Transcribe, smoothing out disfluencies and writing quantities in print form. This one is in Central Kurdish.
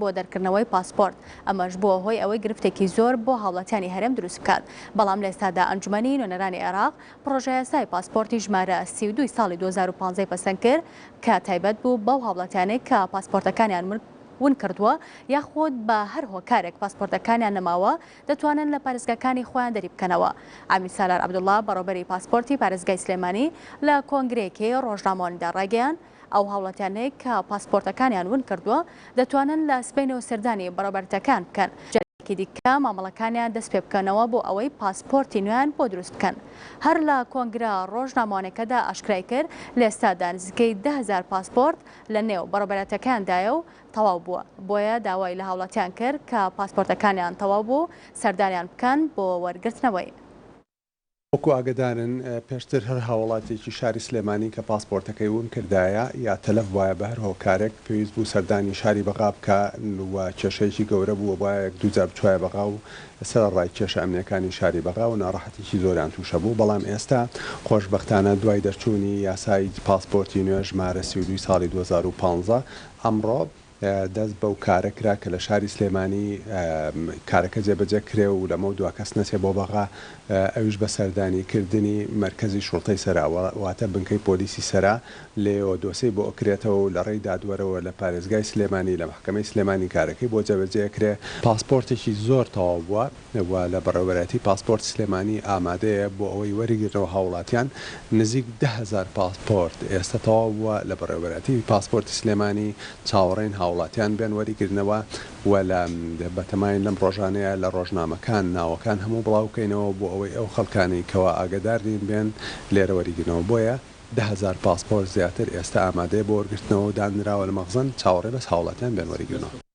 بۆ دەرکردنەوەی پاسپۆرت، ئەمەش بووە هۆی ئەوەی گرفتێکی زۆر بۆ هاوڵاتیانی هەرێم دروست بکات، بەڵام لە ئێستادا ئەنجومەنی نوێنەرانی عێراق پڕۆژەیاسای پاسپۆرتی ژمارە 32 ی ساڵی 2015 ی پەسەند کرد کە تایبەت بوو بەو هاوڵاتیانەی کە پاسپۆرتەکانیان ون کردووە یاخود بە هەر هۆکارێک پاسپۆرتەکانیان نەماوە دەتوانن لە پارێزگاکانی خۆیان دەریبکەنەوە. عەمید سالار عەبدوڵا بەڕێوبەری پاسپۆرتی پارێزگای سلێمانی لە کۆنگرەیەکی ڕۆژنامەوانیدا ڕایگەیاند، ئەو هاوڵاتیانەی کە پاسپۆرتەکانیان ون کردووە دەتوانن لە سبەینێوە سەردانی بەڕێوبەرتەکان بکەن جارێکی دیکە مامەڵەکانیان دەست پێبکەنەوە بۆ ئەوەی پاسپۆرتی نوێیان بۆ دروست بکەن. هەر لە کۆنگرە ڕۆژنامەوانیەکەدا ئاشکرای کرد، لە ئێستادا نزیکەی 10,000 پاسپۆرت لە نێو بەڕێوبەرایەتیەکاندایە و تەواو بووە، بۆیە داوای لە هاوڵاتیان کرد کە پاسپۆرتەکانیان تەواو بوو سەردانیان بکەن بۆ وەرگرتنەوەی. وەکو ئاگەدارن پێشتر هەر هاوڵاتیەکی شاری سلێمانی کە پاسپۆرتەکەی ون کردایە یا تەلەف بوایە بە هەر هۆکارێک پێویست بوو سەردانی شاری بەغا بکا و کێشەیەکی گەورە بوو و بوایە یەک دوو جار بچوایە بەغا و سەرەڕای کێشە ئەمنیەکانی شاری بەغا و ناڕەحەتیکی زۆریان توشە بوو بەڵام ئێستا خۆشبەختانە دوای دەرچوونی یاسای پاسپۆرتی نوێ ژمارە 32 ساڵی 2015 ئەمڕۆ دەست بەو کارە کرا کە لە شاری سلێمانی کارەکە جێبەجێ کرێ و لەمەو دوا کەس نەچێ بۆ بەغا ئەویش بە سەردانی کردنی مەرکەزی شوڕتەی سەرا واتە بنکەی پۆلیسی سەرا لێیەوە دۆسێی بۆ ئەکرێتەوە و لە ڕێی دادوەرەوە لە پارێزگای سلێمانی لە مەحکەمەی سلێمانی کارەکەی بۆ جێبەجێ ئەکرێ. پاسپۆرتێکی زۆر تەواو بووە. و لە بەڕێوەبەرایەتی پاسپۆرت سلێمانی ئامادەیە بۆ ئەوەی وەریگرنەوە هاوڵاتیان، نزیک 10,000 پاسپۆرت ئێستا تەواو بووە لە بەڕێوەبەرایەتی پاسپۆرتی سلێمانی، چاوەڕێین هاوڵاتیان بێن وەریگرنەوە و لە بەتەماین لەم ڕۆژانەیە لە ڕۆژنامەکان ناوەکان هەموو بڵاو بکەینەوە بۆ ئەوەی ئەو خەڵکانەی کەوا ئاگەدار نین بێن لێرە وەریگرنەوە بۆیە 10,000 پاسپۆرت زیاتر ئێستا ئامادەیە بۆ وەرگرتنەوە و دانراوە لە مەخزەن چاوەڕێ بەس هاوڵاتیان بێن وەریگرنەوە.